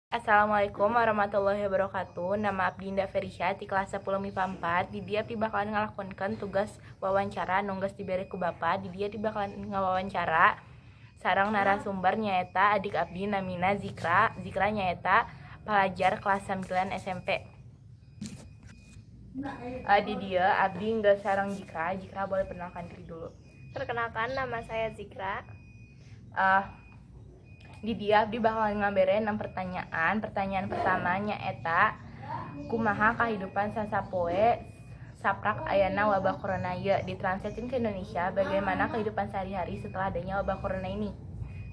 Assalamualaikum warahmatullahi wabarakatuh. Nama abdi Indah Ferisha di kelas 10 MIPA 4. Di dieu abdi bakalan ngalakonkeun tugas wawancara nu geus dibere ku Bapak. Di dieu abdi bakalan ngawawancara sareng narasumber, nyaeta adik abdi, namina Zikra. Zikra nyaeta pelajar kelas 9 SMP. Di dieu abdi geus sareng Zikra. Zikra, boleh perkenalkan diri dulu. Perkenalkan, nama saya Zikra. Di dieu abdi bakalan ngabere 6 pertanyaan. Pertanyaan pertama nyaeta, kumaha kehidupan sasapoe saprak ayana wabah corona ieu? Ditranslatein ke Indonesia, bagaimana kehidupan sehari-hari setelah adanya wabah corona ini?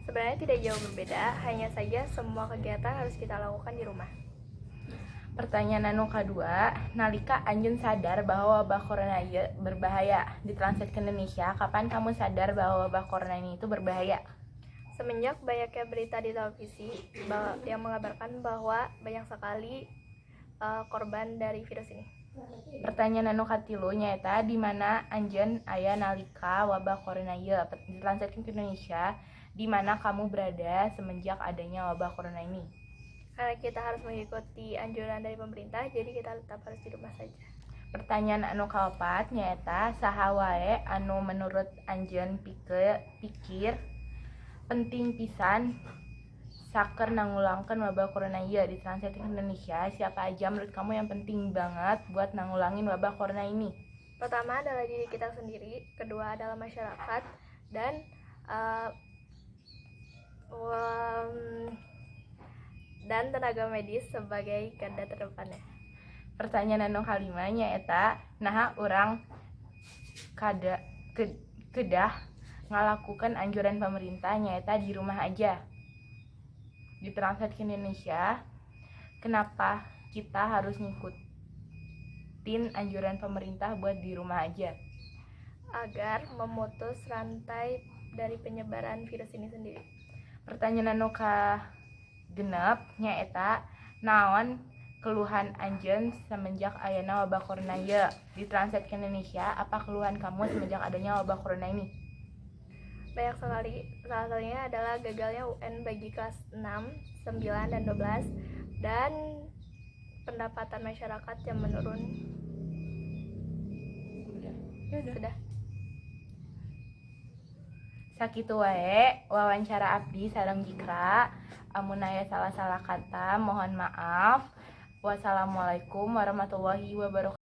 Sebenarnya tidak jauh berbeda, hanya saja semua kegiatan harus kita lakukan di rumah. Pertanyaan anu kedua, nalika anjeun sadar bahwa wabah corona ieu berbahaya? Ditranslate ke Indonesia, kapan kamu sadar bahwa wabah corona ini itu berbahaya? Semenjak banyaknya berita di televisi yang mengabarkan bahwa banyak sekali korban dari virus ini. Pertanyaan anu katilu nyaeta, di mana anjeun aya nalika wabah corona ieu? Ditranslate ke Indonesia, di mana kamu berada semenjak adanya wabah corona ini? Karena kita harus mengikuti anjuran dari pemerintah, jadi kita tetap harus di rumah saja. Pertanyaan anu kaopat nyaeta, saha wae anu menurut anjeun pikir penting pisan saker nanggulangkeun wabah corona ieu? Ditranslate ke Indonesia, siapa aja menurut kamu yang penting banget buat nanggulangin wabah corona ini? Pertama adalah diri kita sendiri, kedua adalah masyarakat, dan tenaga medis sebagai garda terdepannya. Pertanyaan anu kalima nyaeta, naha urang kedah ngalakukan anjuran pemerintah, nyaeta di rumah aja? Ditranslate ke Indonesia, kenapa kita harus ngikutin anjuran pemerintah buat di rumah aja? Agar memutus rantai dari penyebaran virus ini sendiri. Pertanyaan anu kagenep nyaeta, naon keluhan anjeun semenjak ayana wabah corona ieu? Ditranslate ke Indonesia, apa keluhan kamu semenjak adanya wabah corona ini? Banyak sekali, salah satunya adalah gagalnya UN bagi kelas 6, 9, dan 12 dan pendapatan masyarakat yang menurun. Udah. Ya udah. Sudah. Sakitu wae wawancara abdi sareng Zikra. Amun aya salah-salah kata, mohon maaf. Wassalamualaikum warahmatullahi wabarakatuh.